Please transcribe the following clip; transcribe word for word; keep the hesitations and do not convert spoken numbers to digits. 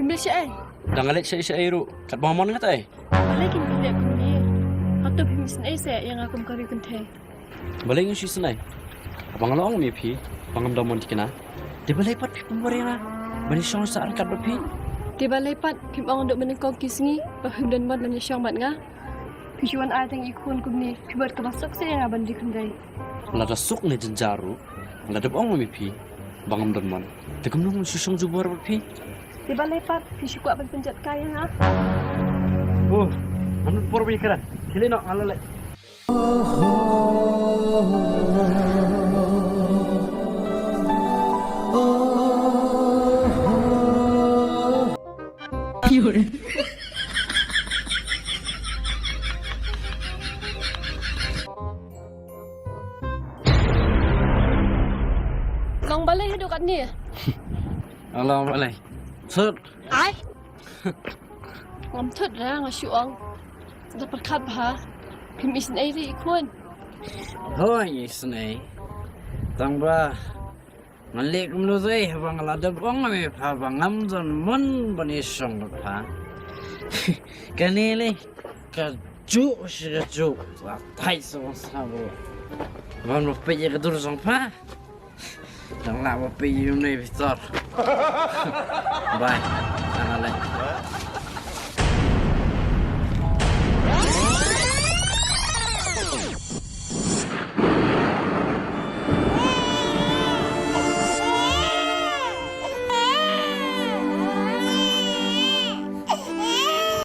Mbe shaei? Dang leit shaei shaei ruh. Katba mon nga te. Balei kin pynleh kumne? Hato phim isynei seh ïa nga kum ka riewkynthei? Balei ngin shu isynei? Haba nga la ong ïa phi ba ngam don mon tikna. Te balei pat phi pynbor ïa nga ban ïashong sah ryngkat bad phi? Te balei pat phim ong haduh mynnyngkong ki sngi ba phim don mon ban ïashong bad nga? Phi shu wan ai tang ïa i khun kumne, phi bad kaba suk seh ïa nga ban ri khyndai. Lada suk ne jynjar ruh, nga la dep ong ïa phi ba ngam don mon. Te kumno ngan shu shong jubor bad phi? Te balei pat phi shu kwah ban pynjot kai ïa nga? Oh, nga mut por ba ïakren. Khie leit noh, nga la leit. Long balei haduh katne? Long balei? Sut. Ai. Ngam thut re, nga shu ong. Da pyrkhat bha. Phim isynei re i khun. Hooid, isynei. Tang ba ngan leh kumno te, haba nga la dep ong ïa pha ba ngam don mon ban ïashong bad pha. Kane lei ka juh shi ka juh. Sa thait sa bang sa bro. Ban ba peit ïa ka dur jong pha. Dang lah ba peit ïa une Victor. Bye. Dang lah.